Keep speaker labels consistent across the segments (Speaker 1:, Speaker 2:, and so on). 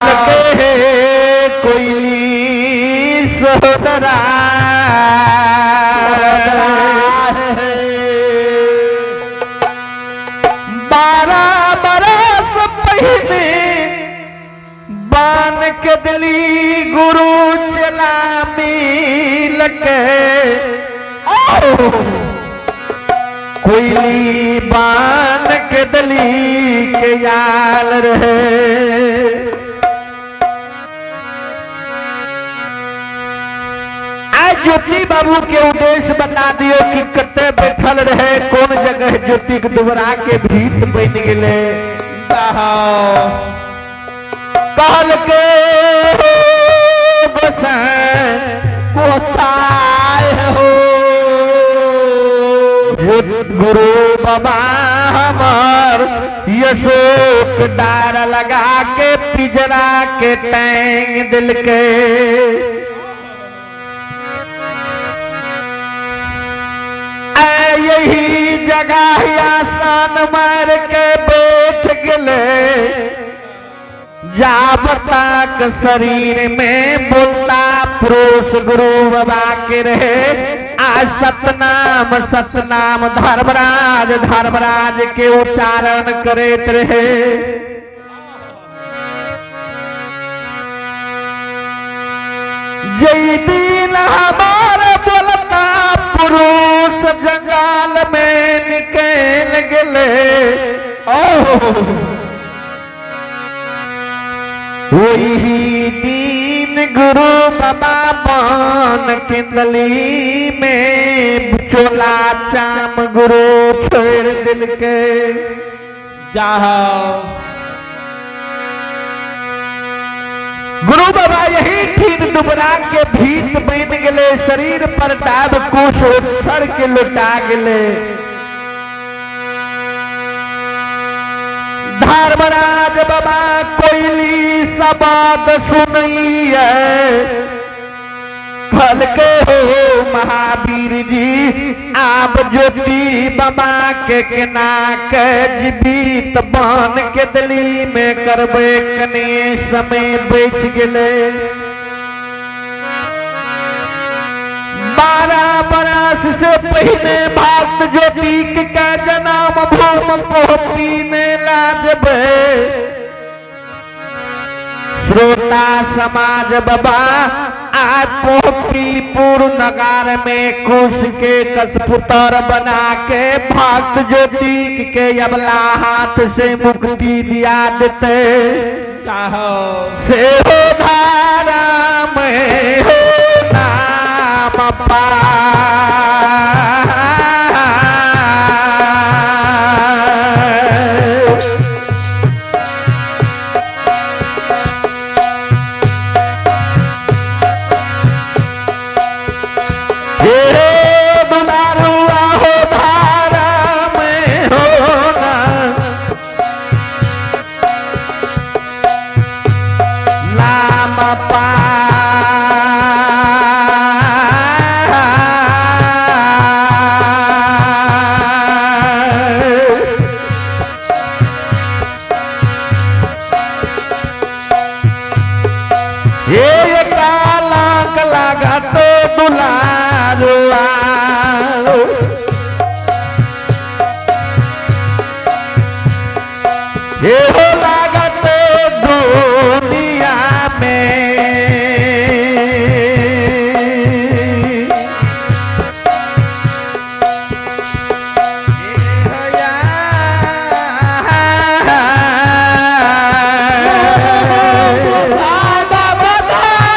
Speaker 1: के कोयली सहोदरा, 12 बरस पहिने बान के दिली गुरु चला मिल के, कोयली बान के दली के याल रहे। आज ज्योति बाबू के उद्देश्य बता दियो कि कते बैठल रहे, कौन जगह ज्योति के दुबरा के भीत बन गए। कहल के गोसाई हो गुरु बाबा हमार यशोक डार लगा के पिजरा के टैंग दिल के। यही जगह आसान मार के बैठ गए, जाब तक शरीर में बोलता पुरुष गुरु बाबा के रहे। आज सतनाम सतनाम धर्मराज धर्मराज के उच्चारण करते रहे। जय दिन हमारे बोलता पुरुष जंगल में निकल गए, वही दिन गुरु बाबा बन किंदली में चोला चाम गुरु छोड़ दिल के।
Speaker 2: जाओ
Speaker 1: गुरु बाबा यही ठीक दुबरा के भीत बन गए, शरीर पर दाब कुछ सर के लुटा गए। धर्मराज बाबा कोयली सबात सुनिए, फल के हो महावीर जी आप ज्योति बाबा के केना के जीवित बन के दिल्ली में करबे, कने समय बच गए। 12 बरस से पहले भक्त ज्योति के जन्म भूम पीने लाजबे। श्रोता समाज बाबा आज पोपीपुर नगर में कुश के कसपुतर बना के भक्त ज्योति के अबला हाथ से मुक्ति दिया देते। से हो धारा में हो नाम पा दुलारुआ हो धारा में हो नाम पा। हे काला लागत दुलारुआ, हे हो लागत दुनिया में।
Speaker 2: बाबा।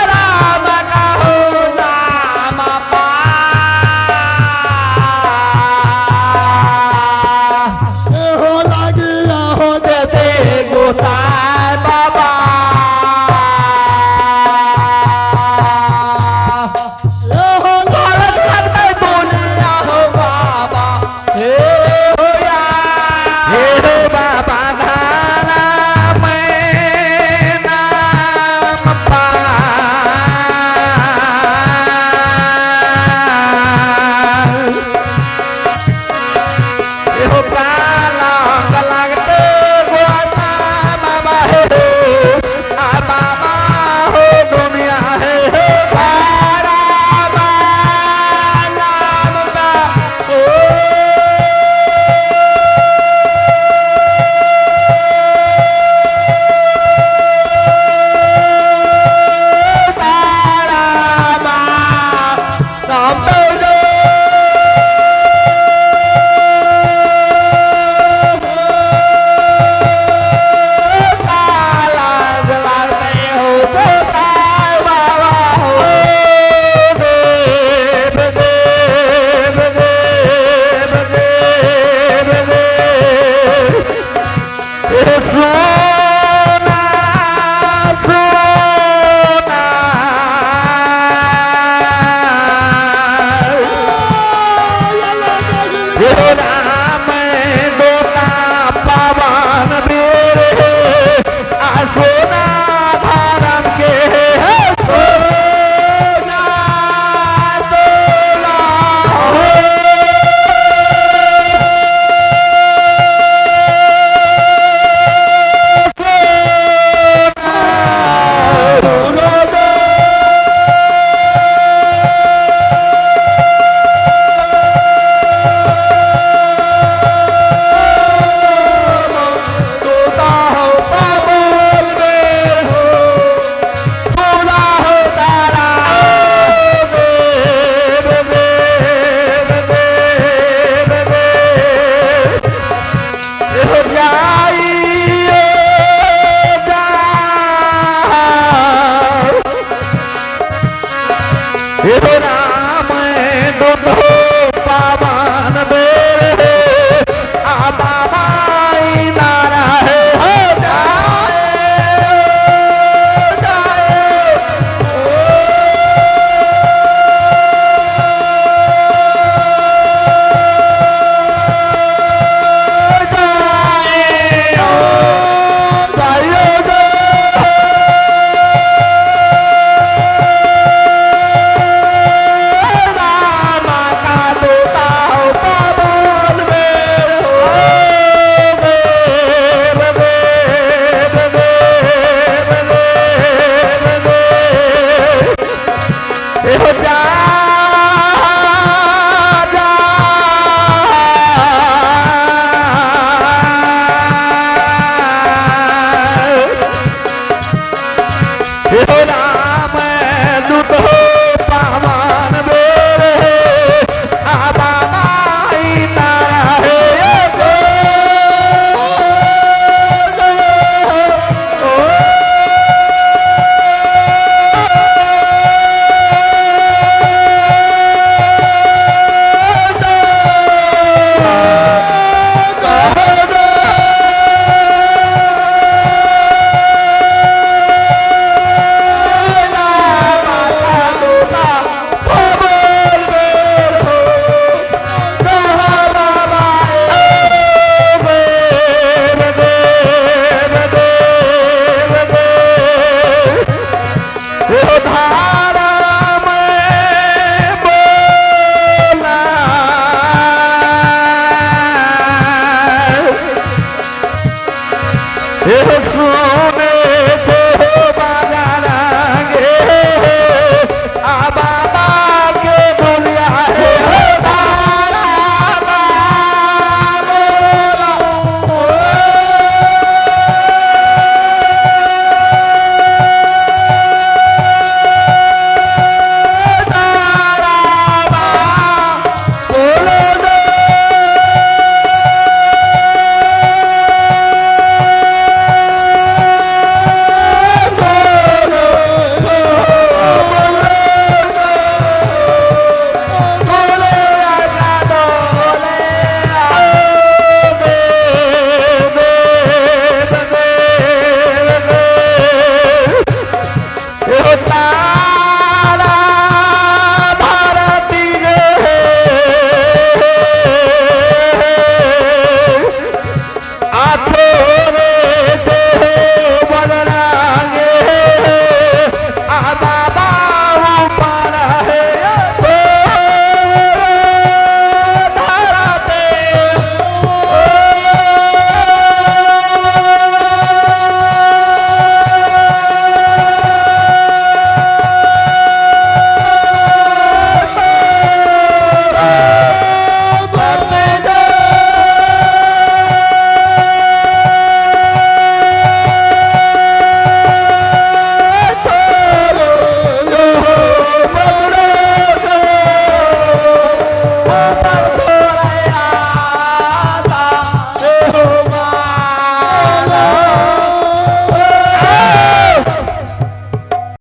Speaker 1: हे हो।